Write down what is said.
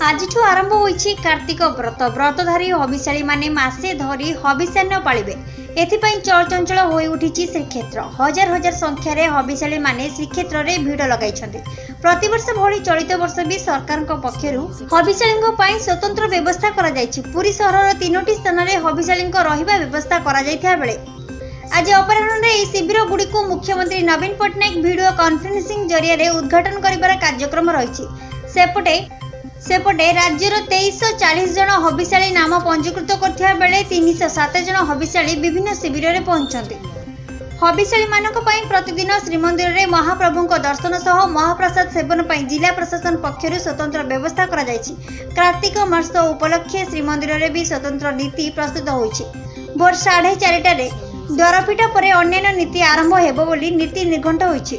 ଆଜିଠୁ ଆରମ୍ଭ ହୋଇଛି କାର୍ତ୍ତିକ ବ୍ରତ। ବ୍ରତଧାରୀ ହବିଷ୍ୟାଳୀମାନେ ମାସେ ଧରି ହବିଷ୍ୟାନ୍ନ ପାଳିବେ। ଏଥିପାଇଁ ଚଳଚଞ୍ଚଳ ହୋଇଉଠିଛି ଶ୍ରୀକ୍ଷେତ୍ର। ହଜାର ହଜାର ସଂଖ୍ୟାରେ ହବିଷ୍ୟାଳୀମାନେ ଶ୍ରୀକ୍ଷେତ୍ରରେ ଭିଡ଼ ଲଗାଇଛନ୍ତି। ପ୍ରତିବର୍ଷ ଭଳି ଚଳିତ ବର୍ଷ ବି ସରକାରଙ୍କ ପକ୍ଷରୁ ହବିଷ୍ୟାଳୀଙ୍କ ପାଇଁ ସ୍ୱତନ୍ତ୍ର ବ୍ୟବସ୍ଥା କରାଯାଇଛି। ପୁରୀ ସହରର 3ଟି ସ୍ଥାନରେ ହବିଷ୍ୟାଳୀଙ୍କ ରହିବା ବ୍ୟବସ୍ଥା କରାଯାଇଥିବା ବେଳେ ଆଜି ଅପରାହ୍ନରେ ଏହି ଶିବିରଗୁଡ଼ିକୁ ମୁଖ୍ୟମନ୍ତ୍ରୀ ନବୀନ ପଟ୍ଟନାୟକ ଭିଡିଓ କନଫରେନ୍ସିଂ ଜରିଆରେ ଉଦ୍ଘାଟନ କରିବାର କାର୍ଯ୍ୟକ୍ରମ ରହିଛି। ସେପଟେ ରାଜ୍ୟର 2340 ଜଣ ହବିଷ୍ୟାଳୀ ନାମ ପଞ୍ଜୀକୃତ କରିଥିବା ବେଳେ 307 ଜଣ ହବିଷ୍ୟାଳୀ ବିଭିନ୍ନ ଶିବିରରେ ପହଞ୍ଚିଛନ୍ତି। ହବିଷ୍ୟାଳୀମାନଙ୍କ ପାଇଁ ପ୍ରତିଦିନ ଶ୍ରୀମନ୍ଦିରରେ ମହାପ୍ରଭୁଙ୍କ ଦର୍ଶନ ସହ ମହାପ୍ରସାଦ ସେବନ ପାଇଁ ଜିଲ୍ଲା ପ୍ରଶାସନ ପକ୍ଷରୁ ସ୍ୱତନ୍ତ୍ର ବ୍ୟବସ୍ଥା କରାଯାଇଛି। କାର୍ତ୍ତିକ ମାସ ଉପଲକ୍ଷେ ଶ୍ରୀମନ୍ଦିରରେ ବି ସ୍ୱତନ୍ତ୍ର ନୀତି ପ୍ରସ୍ତୁତ ହୋଇଛି। ଭୋର 4:30ରେ ଦ୍ୱାରଫିଟା ପରେ ଅନ୍ୟାନ୍ୟ ନୀତି ଆରମ୍ଭ ହେବ ବୋଲି ନୀତି ନିର୍ଘଣ୍ଟ ହୋଇଛି।